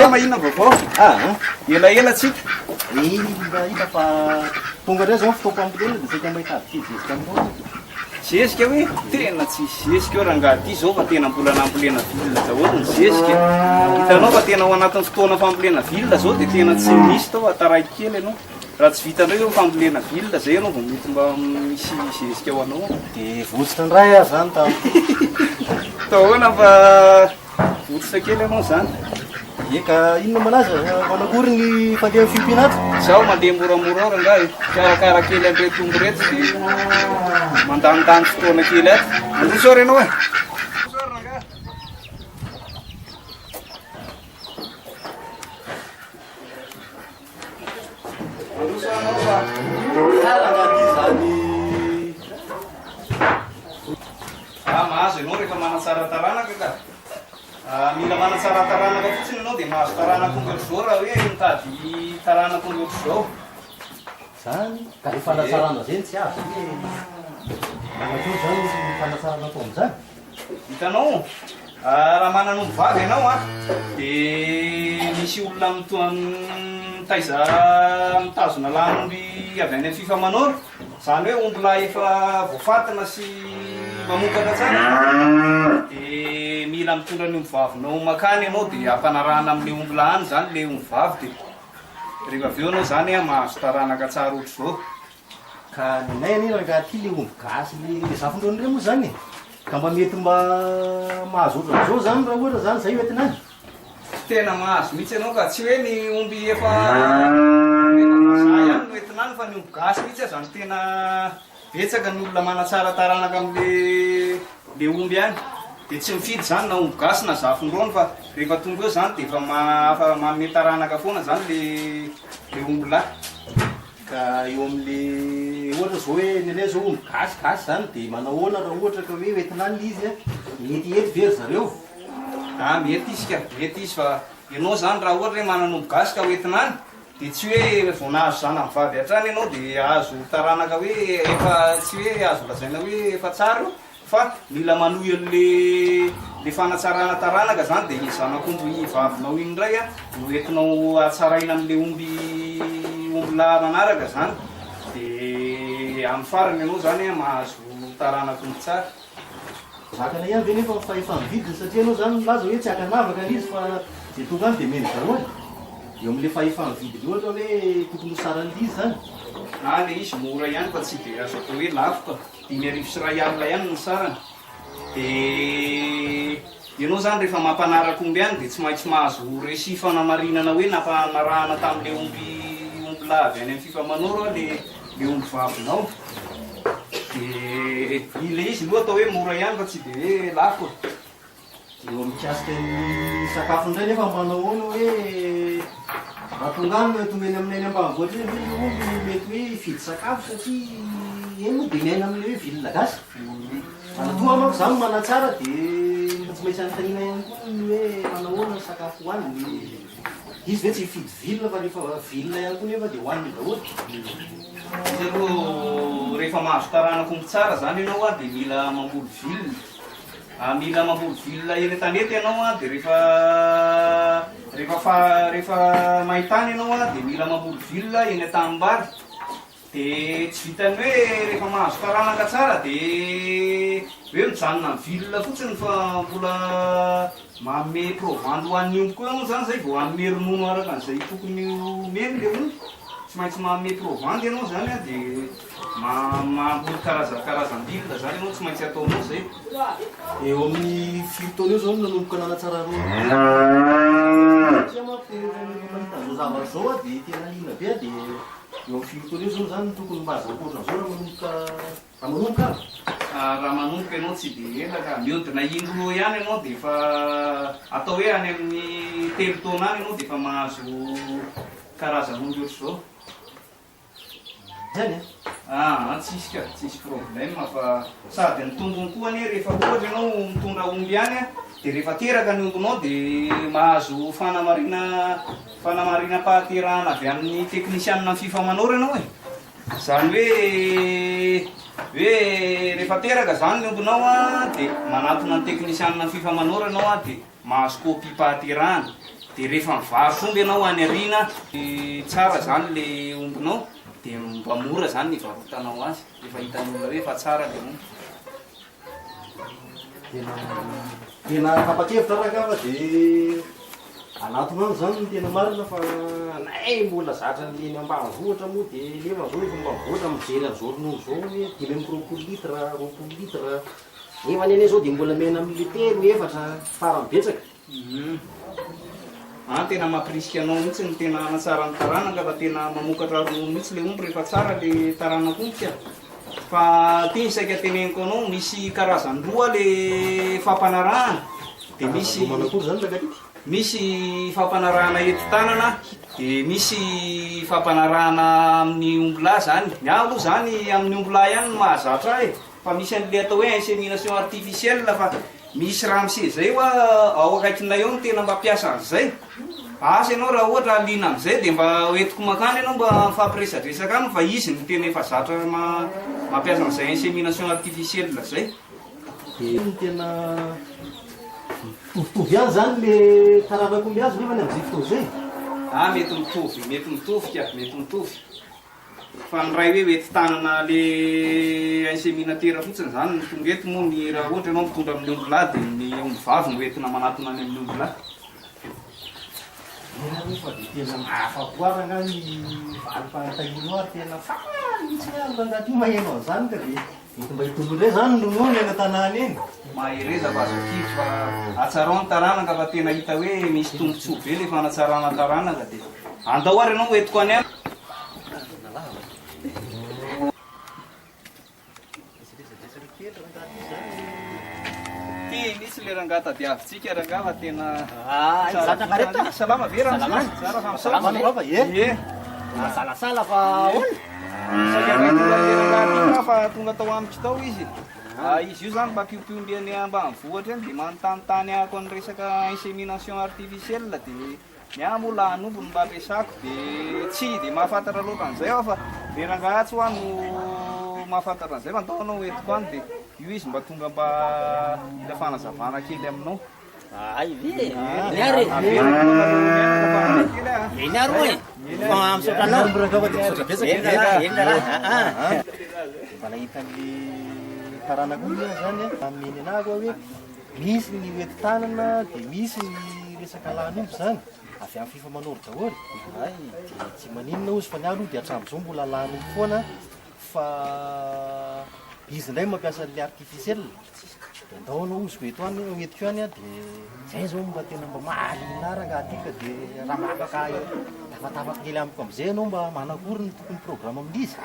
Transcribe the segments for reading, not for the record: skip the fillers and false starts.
Salama, inona vaovao? Ah, Elaela tsika. Inona hita fa tonga indray zao ny fotoam-pambolena dia saika mahita avy kely zezika aminao. Zezika hoe? Tena tsisy zezika eo rangahy ty zao fa tena mbola nambolena vilona daholo ny zezika. Hitanao fa tena ao anatin'ny fotoana fambolena vilona zao dia tena tsy misy tao fa taraiky kely ianao. Raha tsy vita indray eo fambolena vilona zay ianao vao mety mba misy zezika ho anao. Dia votsotra indray aho zany tao. Tao ahoana fa votsotra kely ianao zany? Ie ka inona malaza? Manakory ny fandehan'ny fiompiana ato? Zaho mandeha moramora ao rangahy e. Mikarakara kely an'ireto omby ireto dia mandanindany fotoana kely ato. Mandroso ary ianao e. Mandroso ary rangahy. Mandroso anao fa. Tsara angaha ty zany. Ah, mahazo ianao rehefa manatsara taranaka ka. Ah, mila manatsara taranaka fotsiny ianao dia mahazo taranaka omby ohatr'izao raha hoe mitady taranaka omby ohatr'izao. Zany, ka le fanatsarana zay no tsy azo hoe manakory zany ny fanatsarana atao amin'izany? Hitanao, raha manana omby vavy ianao an, dia misy olona mitaiza mitazona lahin'omby avy any amin'ny Fifamanoro, izany hoe omby lahy efa voafatina sy mamokatra tsara izany, dia mila mitondra ny omby vavinao mankany ianao dia ampanarahana amin'ilay omby lahy any izany ilay omby vavy dia rehefa avy eo ianao izany an mahazo taranaka tsara ohatr'izao. Ka nenay anie rangahy ty le omby gasy le le zafindrony reny moa zany e! Ka mba mety mba mahazo otran'izao zany raha ohatra zany zay hoentina any? Tena mahazo mihitsy ianao ka, tsy hoe ny omby efa efa vazaha ihany no entina any fa ny omby gasy mihitsy aza no tena betsaka ny olona manatsara taranaka amle le omby any, de tsy mifidy zany na omby gasy na zafindrony fa rehefa tonga eo zany de efa ma- manome taranaka foana zany le le omby lahy. Ka eo amin'le ohatra zao hoe ny anay zao omby gasy gasy zany de manahoana raha ohatra ka hoe hoentina any le izy a, mety hety ve ry zareo? Ah mety izy ka, mety izy fa ianao zany raha ohatra hoe manana omby gasy ka hoentina any de tsy hoe vao nahazo zanany vavy hatrany ianao de azo taranaka hoe efa tsy hoe azo lazaina hoe efa tsara io Fa mila manohy an'le le fanatsarana taranaka zany de iny zanak'omby vavinao iny ndray a no entinao hatsaraina amle omby omby lahy manaraka zany de amin'ny farany ianao zany a mahazo taranak'omby tsara. Zakana ihany ve nefa ny fahefa-mividiny satria ianao zany milaza hoe tsy ankanavaka le izy fa ze tonga any de omeny daholo. Eo amle fahefa-mividiny ohatra hoe tokony ho saran'le izy zany. Ah le izy mora ihany fa tsy de azo atao hoe lafo ka. 1500 ihany ny sarany. Dia ianao izany rehefa mampanaraka omby any dia tsy maintsy mahazo reçu fanamarinana hoe nampanarahana tamin'ilay omby omby lahy avy any amin'ny Fifamanoro aho ilay ilay omby vavinao. Dia ilay izy aloha atao hoe mora ihany fa tsy dia hoe lafo e. Eo mikasika ny sakafo indray nefa manao ahoana hoe raha tonga any tonga eny amin'ny any ambanivohitra eny ve ny omby mety hoe hifidy sakafo satria eny moa dia miaina amin'ilay hoe ville gasy. Raha toa manko izany manatsara dia tsy maintsy anontaniana ihany koa ny hoe manao ahoana ny sakafo hohaniny. Izy ve tsy hifidy ville fa rehefa ville ihany koa nefa dia hohaniny daholo. Izy aloha rehefa mahazo taranak'omby tsara izany ianao dia mila mamboly ville. Ah mila mamboly vilona eny an-tanety ianao an, dia rehefa rehefa fa rehefa main-tany ianao an, dia mila mamboly vilona eny an-tanimbary. Dia tsy vitan'ny hoe rehefa mahazo taranaka tsara dia hoe mijanona amin'ny vilona fotsiny fa mbola manome provandy ho an'ny omby koa ianao izany izay vao hanome ronono araka an'izay tokony homeny ilay omby. Tsy maintsy manome provandy ianao izany an, dia Mamboly karazan-karazam-bilona zany ianao, tsy maintsy ataonao zay. Eo amin'ny firy taona eo zao no nanomboka nanatsara ronono? Satria manko tena efa efa mahita an'izao zavatra izao aho dia tena liana be aho dia eo amin'ny firy taona eo zao zany no tokony mba azahoako ohatran'izao raha manomboka raha manomboka aho? Raha manomboka ianao tsy dia ela ka, mihodina indroa ihany ianao dia efa atao hoe any amin'ny telo taona any ianao dia efa mahazo karazan'omby ohatr'izao. Zany a? Aa tsisy ka, tsisy problème fa sady ny tombony koa anie rehefa ohatra ianao mitondra omby any a, de rehefa teraka ny ombinao de mahazo fanamarina fanamarinam-pahaterahana avy amin'ny teknisianina ny Fifamanoro ianao e, zany hoe hoe rehefa teraka zany ny ombinao a de manatona ny teknisianina ny Fifamanoro ianao a de mahazo copie-pahaterahana. Dia rehefa mivarotra omby ianao any aoriana, tsara izany le ombinao dia mba mora izany ny hivarotanao azy, rehefa hitan'ny olona hoe efa tsara le omby. Tena tena tapa-kevitra aho rangahy fa dia anatona any izany no tena marina fa anay mbola zatra an'le eny ambanivohitra moa dia nefa izao efa mba mivoatra mijery an'izao ronono izao hoe 25 litre, 20 litre, nefa ny anay izao dia mbola miaina amin'le telo, efatra farany betsaka. Humm. An tena mampirisika anao mihitsy ny tena hanatsara ny taranaka fa tena mamokatra ronono mihitsy le omby rehefa tsara le taranak'omby ka. Fa ty ny saika teneniko anao misy karazany roa le fampanarahana de misy Karazany roa manakory zany Rangahy misy fampanarahana eto tanana de misy fampanarahana amin'ny ombilahy zany. Ny ahy aloha zany amin'ny ombilahy ihany no mahazatra ahy e. Fa misy an'le atao hoe insémination artificielle fa Misy ramose zay hoa ao akaikinay eo no tena mampiasa an'izay. Asa ianao raha ohatra liana amin'izay dia mba hoentiko mankany ianao mba mifampiresadresaka aminy fa izy no tena efa zatra mampiasa an'izay insémination artificielle zay. Dia ny tena mitovitovy ihany zany le taranak'omby azo nefany amin'izay fotoana izay? Ah mety mitovy, mety mitovy ka, mety mitovy. Fa ny ray hoe hoenti-tanana le inséminateur fotsiny zany no tonga eto moa ny raha ohatra ianao mitondra amin'ny omby lahy dia ny omby vavy no entina manatona any amin'ny omby lahy. Eny aloha fa dia tena afa-po ahy rangahy ny valim-panontanianao ary tena faly mihitsy aho rangahy ty maheno an'izany ka dia mety mba hitombo indray izany ny ronono any an-tanàna eny. Mahereza fa aza kivy fa atsarao ny taranaka fa tena hita hoe misy tombotsoa be le fanatsarana taranaka dia andao ary ianao hoentiko any an. Ty mihitsy le rangahy tadiavintsika rangahy fa tena tsara vintana. Salama ve ramose? Tsara fa misaotra. Ie. Masalasala fa ahoana? Saika indray tonga le rangahy ty aho fa tonga tao amiko tao izy. Izy io zany mba mpiompiompy eny ambanivohitra eny dia manontanontany ahako ny resaka insémination artificielle dia Ny ahy moa lahan'omby no mba ampiasako dia tsy dia mahafantatra loatra an'izay aho fa le rangahy atsy hoa no mahafantatra an'izay fa ndao anao hoentiko any dia io izy mba tonga mba mila fanazavana kely aminao. Hay ve e! Eny ary e! Eny ary moa e! Fa misaotra anao. Eny rahalahy, eny rahalahy. Aa. Mba nahita an'le taranak'omby aho zany an, nameny anah aho hoe Misy ny hoenti-tanana dia misy ny resaka lanin'omby izany, avy amin'ny fifamanoro daholo. Hay, dia tsy maninona ozy fa ny ahy aloha dia hatramin'izao mbola lanin'omby foana fa izy indray mampiasa an'ilay artificiel. Dia andao aloha ozy ho eto any, ho entiko any aho dia izay izao mba tena mba mahaliana ahy rangahy aty ka dia raha mba afaka tafatafa kely amiko amin'izay ianao mba manakory ny tokony programme amin'izy.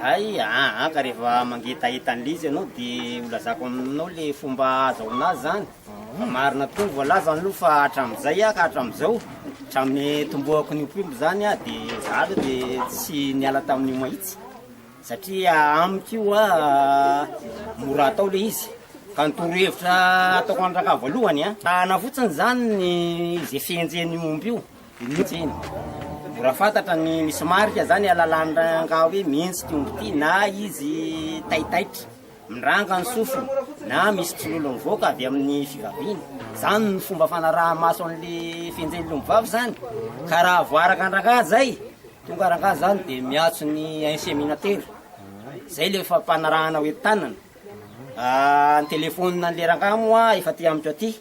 Hay aa ka rehefa mangetaheta an'le izy ianao de ho lazako aminao le fomba ahazahoana azy zany, fa marina tokoa ny voalazany aloha fa hatramin'izay aho ka hatramin'izao, hatramin'ny nitomboako niompy omby zany aho de za aloha de tsy niala tamin'io mahitsy satria amiko io a mora atao le izy, ka ny torohevitra ataoko an-drangahy voalohany a, ahana fotsiny zany ny ze fihenjen'io omby io. Mihitsy iny. Mora fantatra ny misy marika zany alalany rangahy hoe mihitsy ty omby ty na izy taitaitra, miranga ny sofiny na misy tsilolo mivoaka avy amin'ny fivaviany. Zany no fomba fanaraha-maso an'le fihenjen'le omby vavy zany. Ka raha voaraka an-drangahy zay, tonga rangahy zany de miantso ny inséminateur. Zay le fampanarahana hoe tanana. Ny téléphone an'le rangahy moa efa aty amiko aty.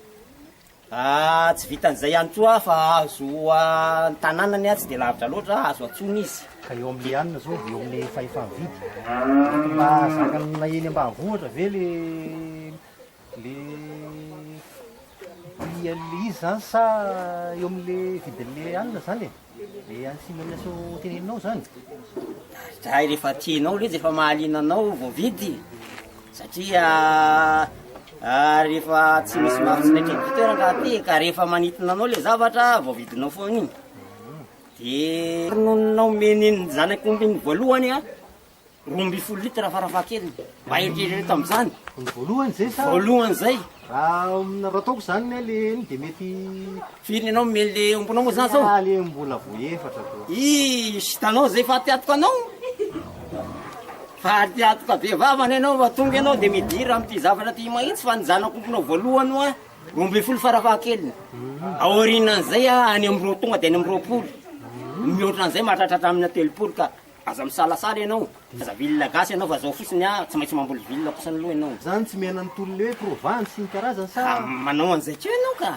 Ah, tsy vitan'izay ihany koa fa azo ny tanànany tsy dia lavitra loatra, azo antsoina izy. Ka eo amin'le hanina zao dia eo amin'le fahefa-mividy. Mety mba zakan'ny eny ambanivohitra ve le le prix an'le izy zany sa eo amin'le vidin'le hanina zany e? Le insémination teneninao zany? Dray rehefa tianao le izy efa mahaliana anao voavidy satria rehefa tsy misy mafy tsy naika éditeur nga ty ka rehefa manintona anao le zavatra voavidinao foana iny de ronononao omen'iny zanak'omby iny voalohany a 12 litres farafahakeliny. Mba eritrereto amin'izany. Ny voalohany zay sa? Voalohany zay. Raha raha ataoko zany ne le iny de mety. Firy ianao omeny le ombinao moa zany zao? Ah le mbola vao efatra ko. Iish, hitanao zay fatiantoka anao? Fatiantoka be vavany ianao fa tonga ianao de midira amin'ity zavatra ty mahitsy fa ny zanak'ombinao voalohany hoa. 12 farafahakeliny. Aorianan'izay any amin'ny roa tonga dia any amin'ny 20. Mihoatra an'izay mahatratra hatramin'ny 30 ka aza misalasala ianao. Aza vilona gasy ianao fa zao fotsiny a, tsy maintsy mamboly vilona kosa aloha ianao. Zany tsy miaina ny tolona hoe provandy sy ny karazany sa? Manao an'izay koa ianao ka.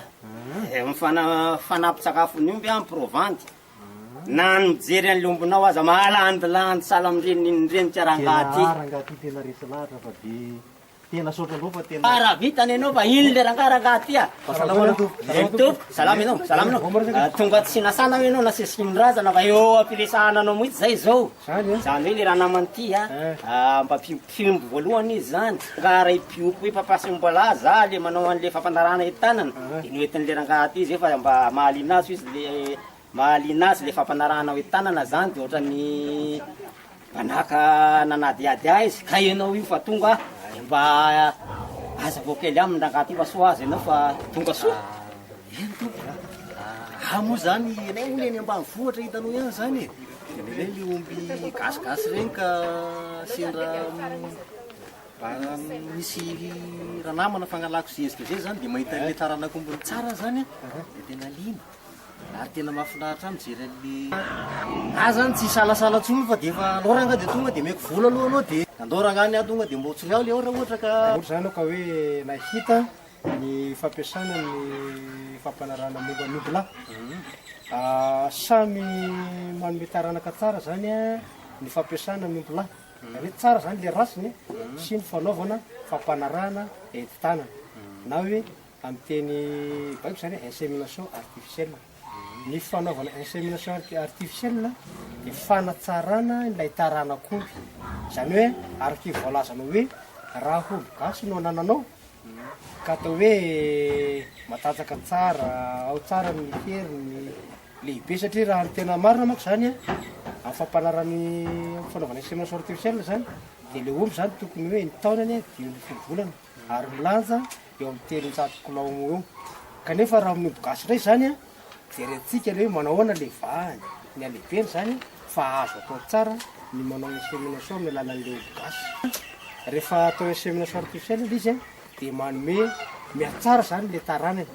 Mifanampin-tsakafon'ny omby an, provandy. Na ny mijery an'ilay ombinao aza mahalandilandy sahala amin'ireny ireny ka rangahy ty. Tena rangahy ty tena resy lahatra fa de tena saotra anao fa tena. Raha vitany ianao fa iny le rangahy rangahy ty a. Salama anao tompoko. Eny tompoko, salama ianao, salama ianao. Tonga tsy nasana ianao nasesiky ny razana fa eo am-piresahana anao mihitsy zay zao. Zany hoe le raha namany ty a, mba mpiompy voalohany izy zany. Rangahy ray mpiompy hoe mpampiasa ombilahy za le manao an'le fampanarahana eto tanana de noentin'le rangahy ty izy hoe fa mba mahaliana azy izy le Mahaliana azy le fampanarahana hoe tanana zany de ohatran'ny mba naka nanadihady ahy izy ka ianao io fa tonga de mba azavao kely aminy rangahy ty fa soa aza ianao fa tonga soa. Eny tompoko a! Ah moa zany ianay moa le any ambanivohitra hitanao ihany zany e! De indraindray le omby gasigasy reny ka sendra mba misy ranamana fangalako zezika zay zany de mahita an'le taranak'ombiny tsara zany a de tena liana. Ary tena mahafinaritra ahy mijery an'le. Za zany tsy hisalasala intsony fa de efa alao rangah de tonga de omeko vola aloha anao de andao rangah ny ahy tonga de mbô tsory ao le ao raha ohatra ka. Ohatra zany aho ka hoe nahita ny fampiasana ny fampanarahana momba ny ombilahy. Samy manome taranaka tsara zany ny fampiasana ny ombilahy. Zany hoe tsara zany le rasiny sy ny fanaovana fampanarahana entin-tanana na hoe Amin'ny teny baiko izany hoe insémination artificielle. Ny fanaovana insémination artificielle dia fanatsarana ilay taranak'omby. Izany hoe araka io voalazanao hoe raha omby gasy no anananao ka atao hoe matanjaka tsara, ao tsara ny heriny, lehibe satria raha ny tena marina manko izany amin'ny fampanarany amin'ny fanaovana insémination artificielle izany dia ilay omby izany tokony hoe ny taonany 15 volana ary milanja eo amin'ny 300 kilao eo. Kanefa raha amin'ny omby gasy indray izany an, jerentsika ilay hoe manao ahoana ilay vahany, ny halehibeny izany fa azo atao tsara ny manao insémination amin'ny alalan'ilay omby gasy. Rehefa atao insémination artificielle ilay izy an, dia manome, mihatsara izany ilay taranany.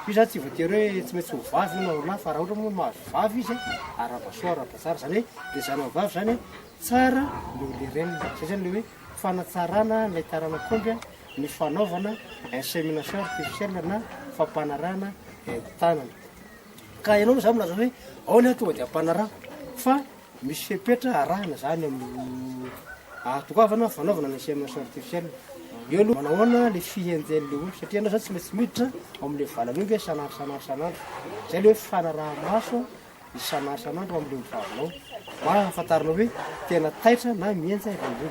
Io izany tsy voatery hoe tsy maintsy ho vavy io na ho lahy fa raha ohatra moa mahazo vavy izy an, arahaba soa arahaba tsara, izany hoe ilay zanany vavy izany an, tsara noho ilay reniny. Izay izany ilay hoe fanatsarana ilay taranak'omby an. ny fanaovana insémination artificielle na fampanarahana haingon-tanana. Ka ianao moa zany milaza hoe ao ny ahy tonga dia ampanaraho fa misy fepetra arahana zany amin'ny ahatongavana fanaovana ny insémination artificielle. Eo aloha manao ahoana le fihenjen'le omby satria ianao zany tsy maintsy miditra ao amin'le valan'omby isan'andro isan'andro isan'andro. Zay le hoe fanaraha-maso isan'andro isan'andro ao amin'le omby vavinao mba ahafantaranao hoe tena taitra na mihenja ilay omby.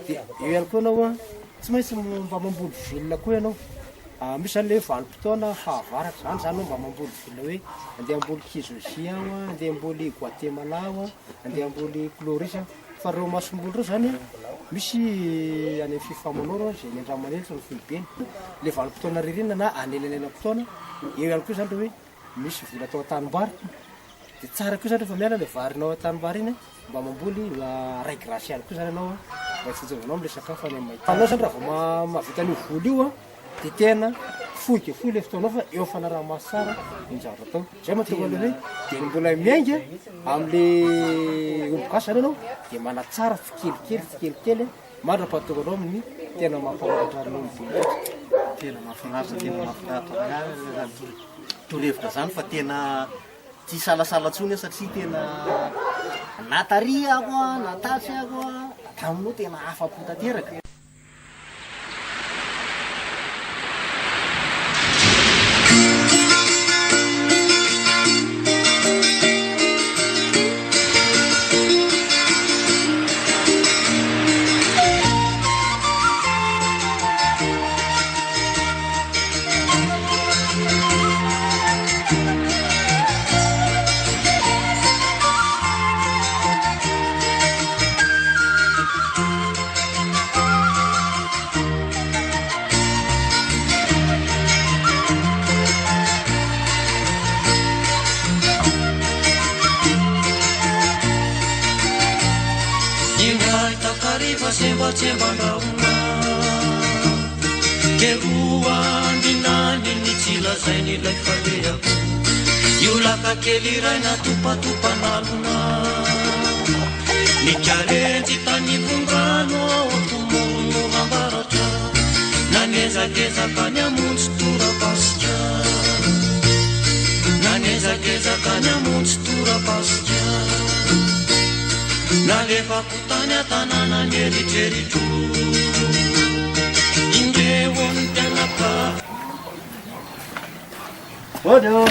Dia eo ihany koa ianao an, tsy maintsy mba mamboly vilona koa ianao. Misy izany ilay hoe vanim-potoana fahavaratra, izany izany ianao mba mamboly vilona hoe andeha hamboly kizozia aho an, andeha hamboly Guatemala aho an, andeha hamboly Chloris aho. Fa ireo masomboly ireo izany an, misy any amin'ny Fifamanoro izay any Andranomanelatra no foibeny. Ilay vanim-potoana ririnina na anelanelam-potoana, eo ihany koa izany ireo hoe misy vola atao an-tanimbary. Dia tsara koa zany rehefa miala ilay varinao an-tanimbary iny mba mamboly raigrasy ihany koa zany ianao mba hitsinjovanao amin'ilay sakafo any amin'ny main-tany. Anao zany raha vao mahavita an'io voly io dia tena fohy dia fohy ilay fotoanao fa eo fanaraha-maso tsara ny zavatra atao. Izay mahatonga an'ilay hoe dia mbola miainga amin'ilay omby gasy zany ianao dia manatsara tsikelikely tsikelikely mandra-pahatonga anao amin'ny tena mampahomby ronono be indrindra. Tena mahafinaritra, tena mahafinaritra zany torohevitra zany fa tena Tsy hisalasala intsony aho satria tena na tary aho na tatsy aho taminao tena afa-po tanteraka. Indray takariva sembatsemban-drahona Ke roa andinany. tsy lazain'ilay falehako. Io laka-kely iray natopatopan'alona. Nikarenjy tanivon-drano ao Antomoronorambaratra. Nanezakezaka ny hamonjy tora-pasika. Nanezakezaka ny hamonjy tora-pasika. Nalefako tany an-tanàna ny eritreritro. Indreo ny mpianakavy. Bonjour.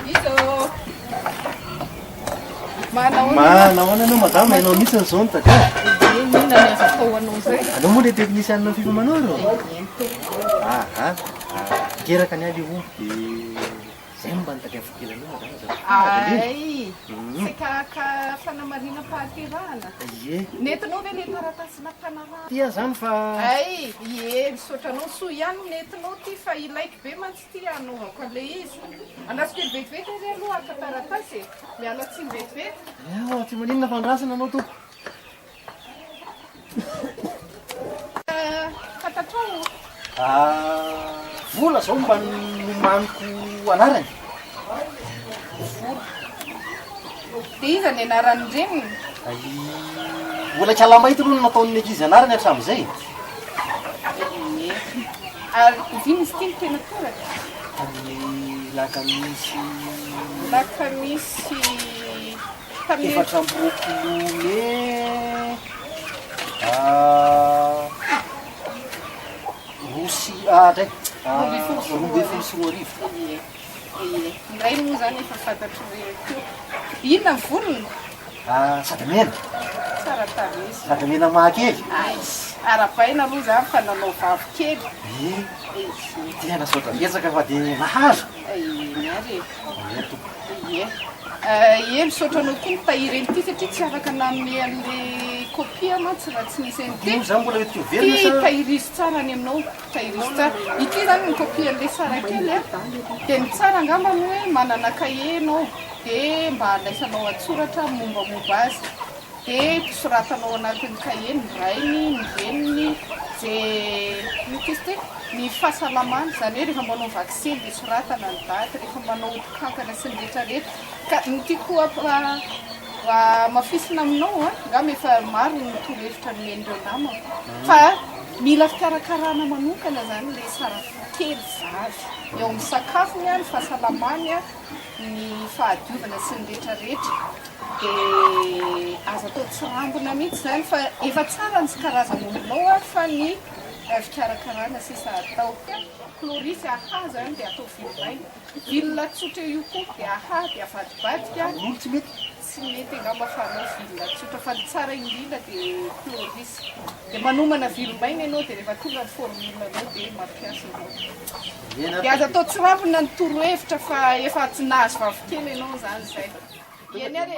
Bisous. Manahoana? Manahoana anao madama, ianao mihitsy ny zao no tadiaviko. Ie, inona ny azo atao ho anao izay? Anao moa ilay teknisianina FIFA manoro? Eny tompoko. Aha, teraka ny ahy le omby dia zay no mba nitadiaviko kely anao madama azafady indrindra. Ay, saika haka fanamarinam-pahaterahana. Ie. Nentinao ve ilay taratasy nampanarahana? Tia zany fa. Ay, ie, misaotra anao. Soa ihany ny nentinao ity fa ilaiko be mantsy ity hanaovako an'ilay izy. Andraso kely vetivety ary aloha haka taratasy e. Miala tsiny vetivety. Ewa, tsy maninona fa andrasana anao tompoko. Fantatrao? Ah, vola zao mba nomaniko anarany. Vola. Dia iza ny anaran'ny reniny? Ay, mbola kalamaity aloha no nataon'ny ankizy anarany hatramin'izay. Ie. Ary oviana izy ity no tena teraka? Tamin'ny lakamisy. Lakamisy tamin'ny 24 mey roa sy ah, dray 2012. Ie. Ie. Ny rainy moa izany efa fantatro teo. Inona ny volony? Ah, sady mena. Tsara tarehy izy. Sady mena mahakely. Ay, arahabaina aloha izany fa nanao vavy kely. Ie. Tena saotra betsaka fa dia nahazo. Eny ary e. Ie tompoko. Ie. Ie, misaotra anao koa nitahiry an'ity satria tsy afaka nanome an'ilay kopia mantsy raha tsy nisy an'ity. Io izany mbola mety ho velona Ity sa? tahirizo tsara any aminao, tahirizo tsara. Ity izany ny kopia an'ilay sara kely a. Dia ny tsara angambany hoe manana kahie ianao dia mba andraisanao an-tsoratra ny mombamomba azy. Dia soratanao anatin'ny kahie ny rainy, ny reniny, izay inona izy ity? Ny fahasalamany, izany hoe rehefa manao vaksiny dia soratana ny daty, rehefa manao ody kankana sy ny rehetra rehetra. Ka ny tiako hamafisina aminao an, angamba efa maro ny torohevitra nomen'ireo namako, fa mila fikarakarana manokana izany ilay sara kely vavy, eo amin'ny sakafony, ny fahasalamany, ny fahadiovana sy ny rehetra rehetra. Dia aza atao tsirambina mihitsy izany fa efa tsara ny karazan'olonao fa ny fikarakarana sisa atao. Chloris aha zany dia atao vilmaina. Vilona tsotra io koa dia aha dia avadibadika. Mololo tsy mety? Tsy mety angamba fa anao vilona tsotra fa ny tsara indrindra dia chloris. Dia manomana vilmaina ianao dia rehefa tonga ny formule anao dia mampiasa ianao. Dia aza atao tsirambina ny torohevitra fa efa tsy nahazo vavikely ianao izany izay. Eny ary e.